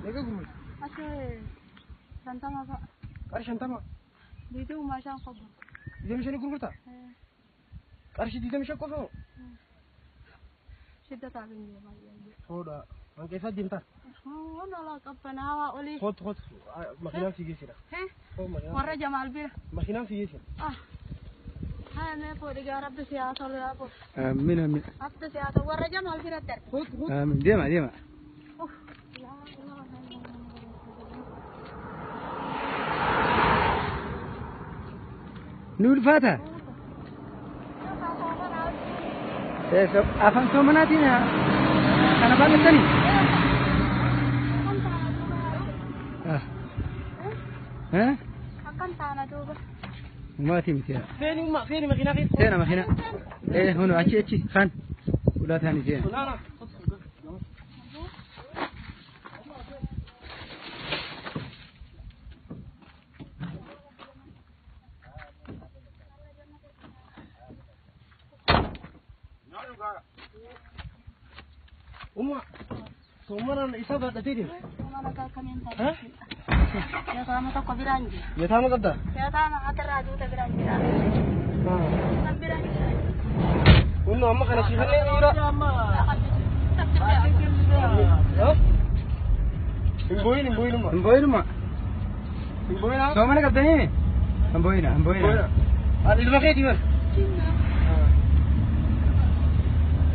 Meeqa gurgurta? 50 fa'a. Qarshii 50. 25 qofa. 25 gurgurta? Qarshii 25 qofa moo? Shidda taabin jira baay'ee. Fuudha. Hanqeessaa deemtaa? Waan qabbanaawaa olii. Kootu kootu makiinaan si geessina. Warra Jamaal bira. Makiinaan si geessina. Haa mee fuudhi gaa rabbi si haa tolu yaa fuudhi. Amiin amiin. Rabbi si haa tolu warra Jamaal biratti arga. Kootu kootu. Amiin deema deema. Ni ulfaata. Afaan soomanaatiin kana baay'atanii. Akkam taana duuba. Maatii miti. Feeni umma feeni makiinaa keessa. Seena makiinaa. Hunu achi achi kan ulaa taanii seena. Naana. Umma soomanaan isa baadhatee deema. Soomana akkamiin ta'a? Yataama tokko biraan jira. Yataama qabdaa? Yataama atirraa duuta biraan jira. Kan biraan jira. Kunno amma kana siifannee dhiira. Hin booyin hin booyin umma. Hin booyinuma. Hin booyinaa. Soomana qabdanii? Hin booyina hin booyina. Ani ilma keetii bar.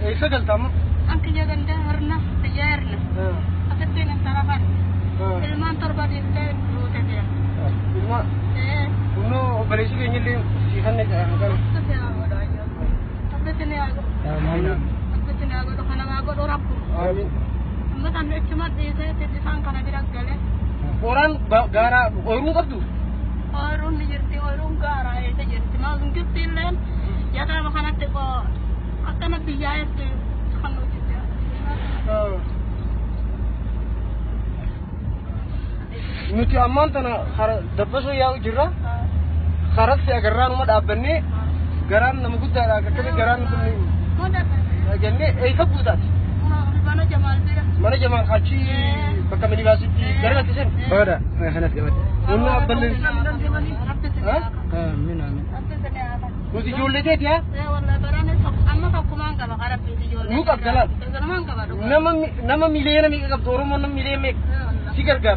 Eessa galta amma? Anki jedhan hirna biyya hirna. Asittiin intala kan. Ilmaan torba dhiiftee duute jira. Ilma kunno obboleessi keenya illee siifannee jira kana. Rabbi haa godhu. Rabbi haa godhu kana haa godhu rabbu. Amiin. Amma kan ichuma dhiisee isaan kana bira galee. Qoraan gaaraa ooyiruu qabdu? Ooyiruun ni jirti ooyiruun gaaraa eessa jirti maal jirti illeen yataama kanatti akkana biyyaa eessa kan hojjete. Nuti ammaan tana dabbasoo yaa'u jirra. Karatti agarraanuma dhaabbannee garaan nama guddaadha akkami garaan kun jennee eessa buutaati? Mana Jamaal bira. Mana Jamaal achi bakka minibaasitti gara galti sen. Hooda kanas qabate. Kunno abballee. Amiin amiin. Nuti ijoollee teeti haa? Amma tokkumaan qaba qarabbiiti ijoollee. Nu qabda laal. Tokkumaan qaba. Nama miliyoona meeqa qabdu Oromoon nama miliyoona meeqa si gargaara.